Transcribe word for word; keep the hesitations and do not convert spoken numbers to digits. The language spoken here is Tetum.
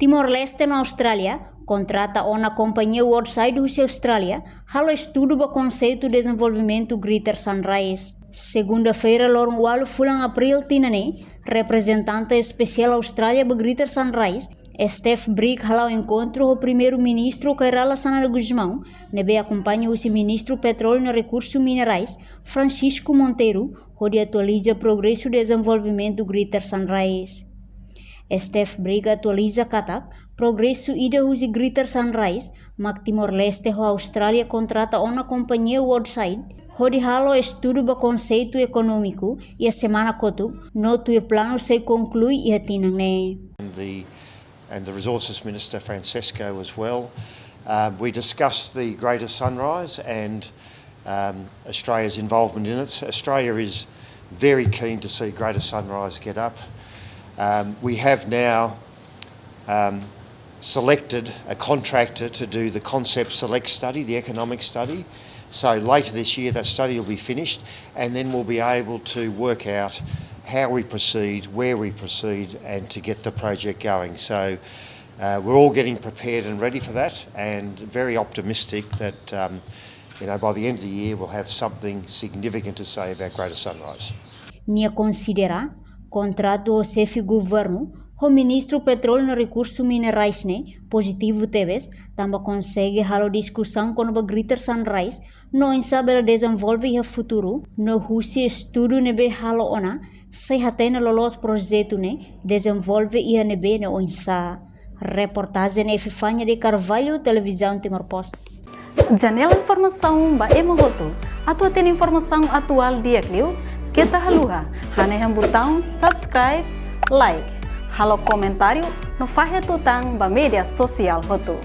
Timor-Leste no Austrália kontrata ona kompañia Woodside husi Austrália halo estudu ba konseitu dezenvolvimentu Greater Sunrise. Segunda-feira, loron ualu fulan Abril tinan ne'e, reprezentante espesiál Austrália ba Greater Sunrise, Steve Briggs, hala'o enkontru ho Primeiru-Ministru Kay Rala Xanana Gusmão, ne'ebé akompaña husi Ministru Petróleu no Rekursu Minerais, Francisco Monteiro, hodi atualiza progresu dezenvolvimentu Greater Sunrise. Steve Briggs atualiza katak progresu ida husi Greater Sunrise mak Timor-Leste ho Austrália kontrata ona kompañia Woodside hodi halo estudu ba konseitu ekonómiku, iha semana kotuk, no tuir planu sei konklui iha tinan ne'e. And the, and the Resources Minister Francesco as well. Um, we discussed the Greater Sunrise and um, Australia's involvement in it. Australia is very keen to see Greater Sunrise get up. Um, we have now um, selected a contractor to do the concept select study, the economic study. So later this year, that study will be finished, and then we'll be able to work out how we proceed, where we proceed, and to get the project going. So uh, we're all getting prepared and ready for that, and very optimistic that um, you know, by the end of the year, we'll have something significant to say about Greater Sunrise. Nia konsidera kontratu ho xefe governu ho Ministru Petróleu no Rekursu Minerais ne'e pozitivu tebes, tanba konsege halo diskusaun kona-ba Greater Sunrise, no oinsá bele dezenvolve iha futuru, no husi estudu ne'ebé halo ona, sei hatene loloos projetu ne'e dezenvolve iha ne'ebé no oinsá. Reportajen Epifania de Carvalho, Televizaun Timor Post. Janela informasaun ba ema hotu. Atu hatene informasaun atuál di'ak liu, keta haluha hanehan butaun subscribe, like, halo komentáriu no fahe tutan ba média sosiál hotu.